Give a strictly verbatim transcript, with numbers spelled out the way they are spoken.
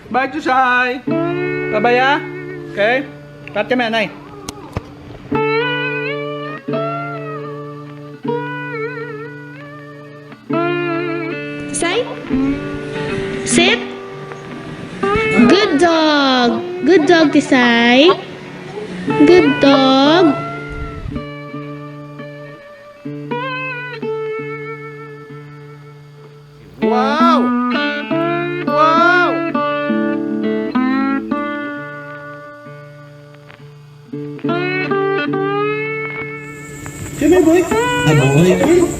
Bye, Chusay. Bye-bye, ah. Okay? Cut kami, anay. Say? Sit. Good dog. Good dog, Tisay. Good dog. Wow! Wow! Kami, boy. Aboy.